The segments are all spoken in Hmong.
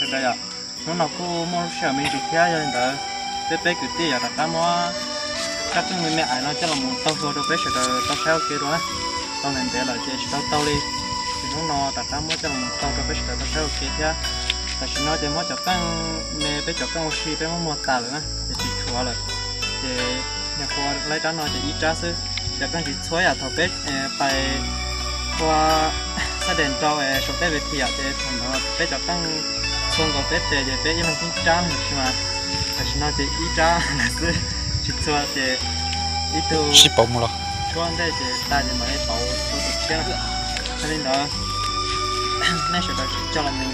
Yog, hnub no kuj muaj lub sij hawm me ntsis thiab, yog li ntawd peb peb kwv tij yuav rov qab muab rab qeej me me ais no coj los mus taug hlua rau peb sawv daws tau saib ua ke dua na. Tau ntev ntev lawm ces tsis tau taug li, ces hnub no rov qab muab coj los mus taug rau peb sawv daws tau saib ua ke thiab. Tam sim no ces muab cov qeej me, peb cov qeej ua si peb muab muag tas lawm na, ces tsis tshuav lawm. Ces nyuam qhuav laib rab no ces ib rab xwb, cov qeej tsis txhua yam. Thaum peb pais ua xab des nrau saum tej ves thi yom, ces thaum ntawd peb cov qeej txhua nkaus peb tes ces peb ib leeg ib rab no, tab sis mas tam sim no ces ib rab lawm xwb, tsis txhua ces ib tug sib pauv mus los tshuab ntej ces tas ces mam li pauv tau tus tshiab. Yog li ntawd nej sawv daws tsis tso los mus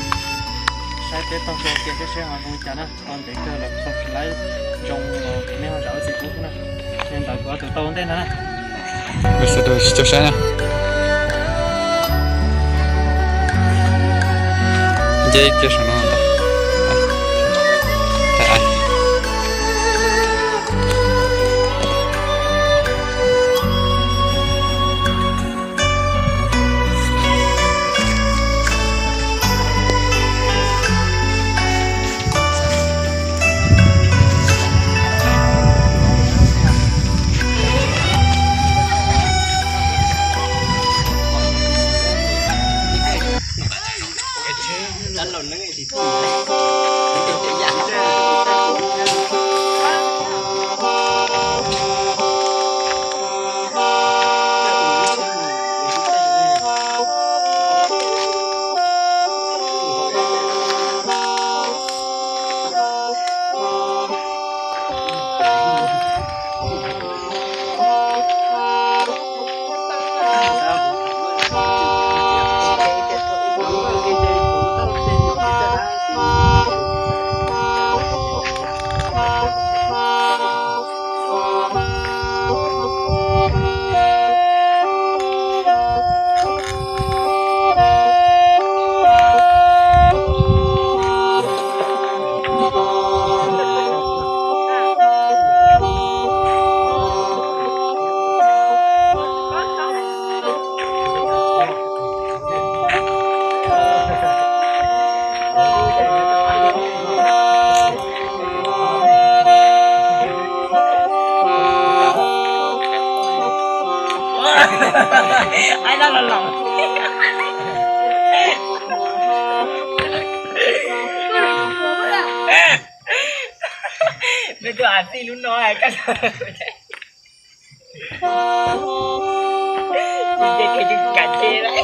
saib peb taug hlua ua ke seb seb ho zoo li cas na. Tau ntev kawg lawm tau tsis laib zoo los nej ho zam lub txim pub thiab na. Yog li ntawd kuv ua tus taug ua ntej ntag na. Sawv daws tsis tso saib na. Nce kiag saum no ntag. Ai no los los. Nws tus av tij lub no kaj ces ces kav ce lawm.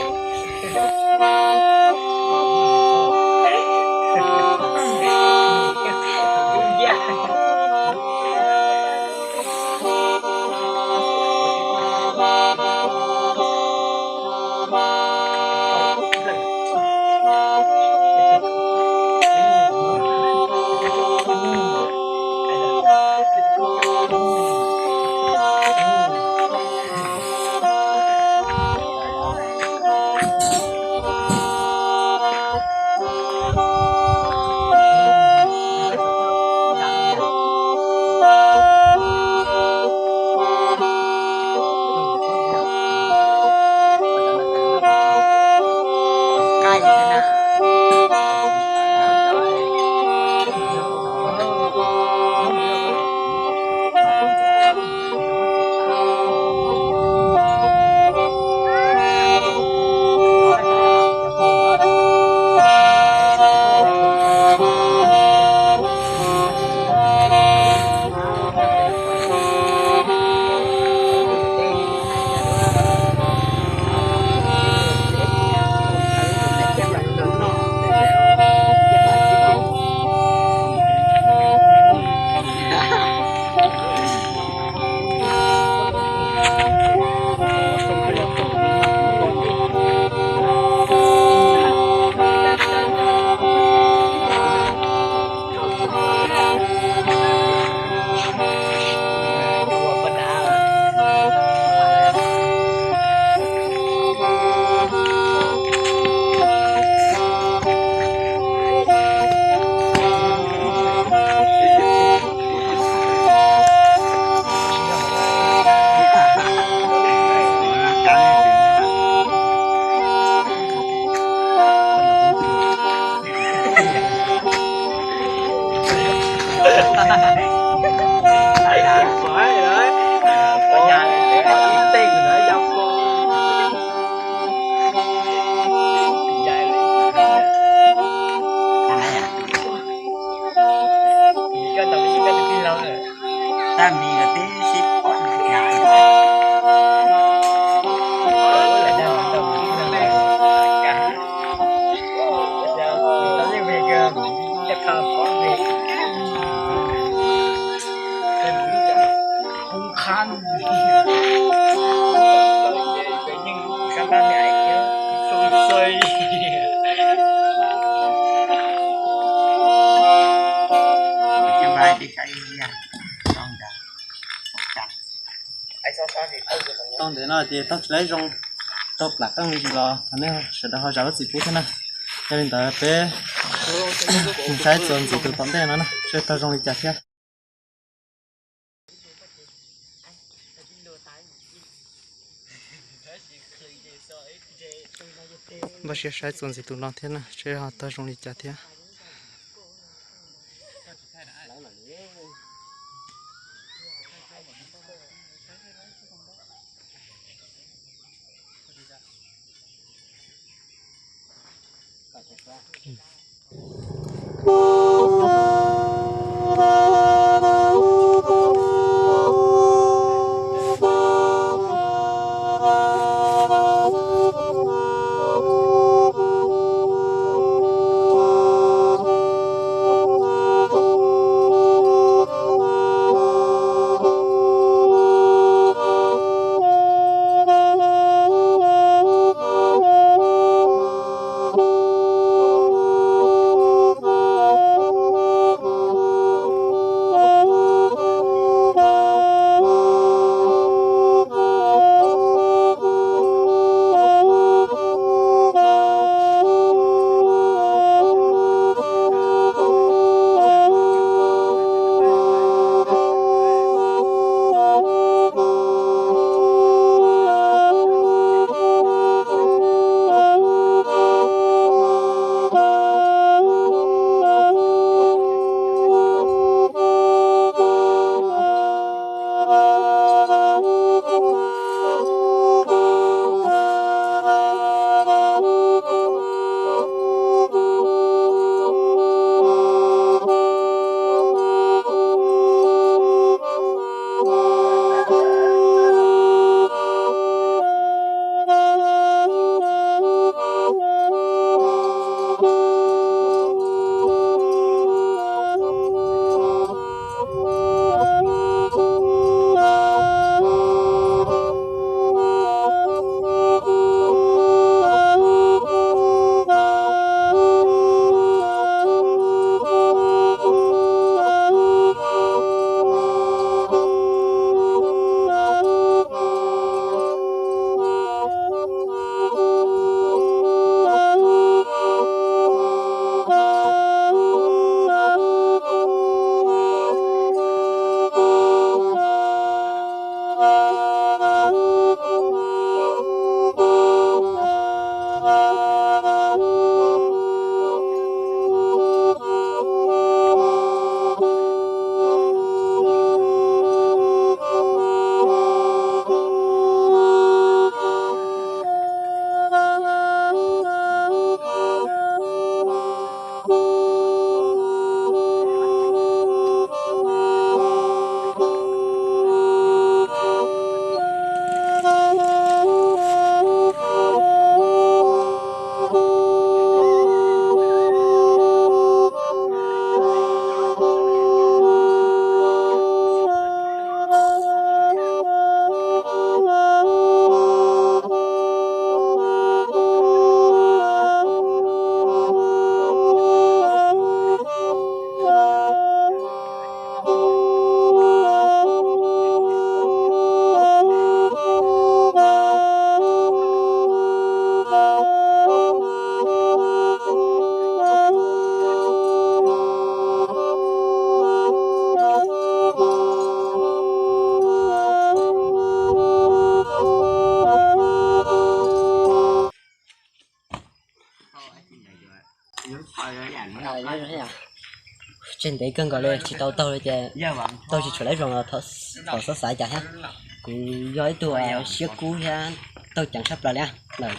Tau ntev no ces tau tsis laib zoo, tau plam qeej me ntsis los thov nej sawv daws ho zam lub txim pub thiab na. Yog li ntawd peb mus saib txuas ntxiv tus tom ntej no na, seb tau zoo li cas thiab. Npaj siab saib txuas ntxiv tus no thiab na, seb ho tau zoo li cas thiab. Tseg ntev kawg nkaus li tsis tau taug li ces taug tsis tshua laib zoo los thov xov xav cas thiab. Kuv yog ib tug siab kub thiab taug ceev tshaj plaws li lawm.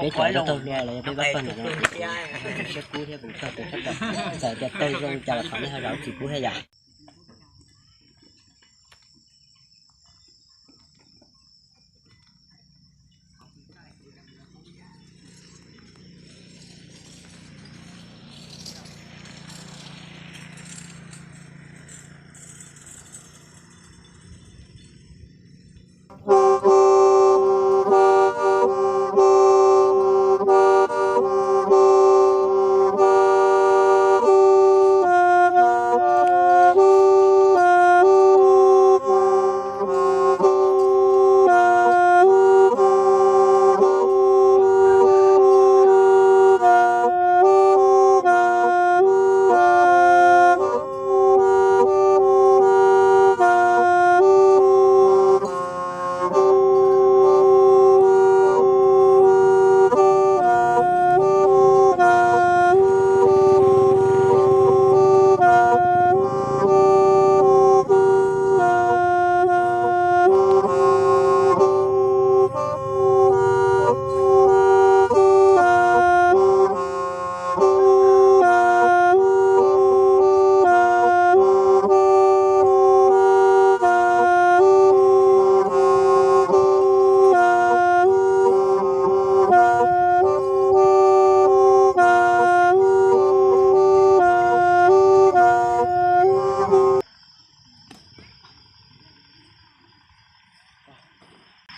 Peb cov taug hlua los yog peb pab pawg ntawm no kuv siab kub thiab kuv taug ceev tshaj plaws. Txawm tias taug zoo cas los thov nej ho zam lub txim pub thiab yom.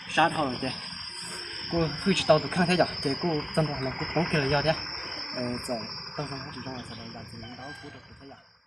Sab dhau lawm ces kuj hwj tsis tau tus kheej thiab yom, ces kuj txog ntua no kuj poob kiag los yog thiab. Txawm tau zoo tsis zoo los sawv daws zam txim ntau pub rau kuv thiab yom.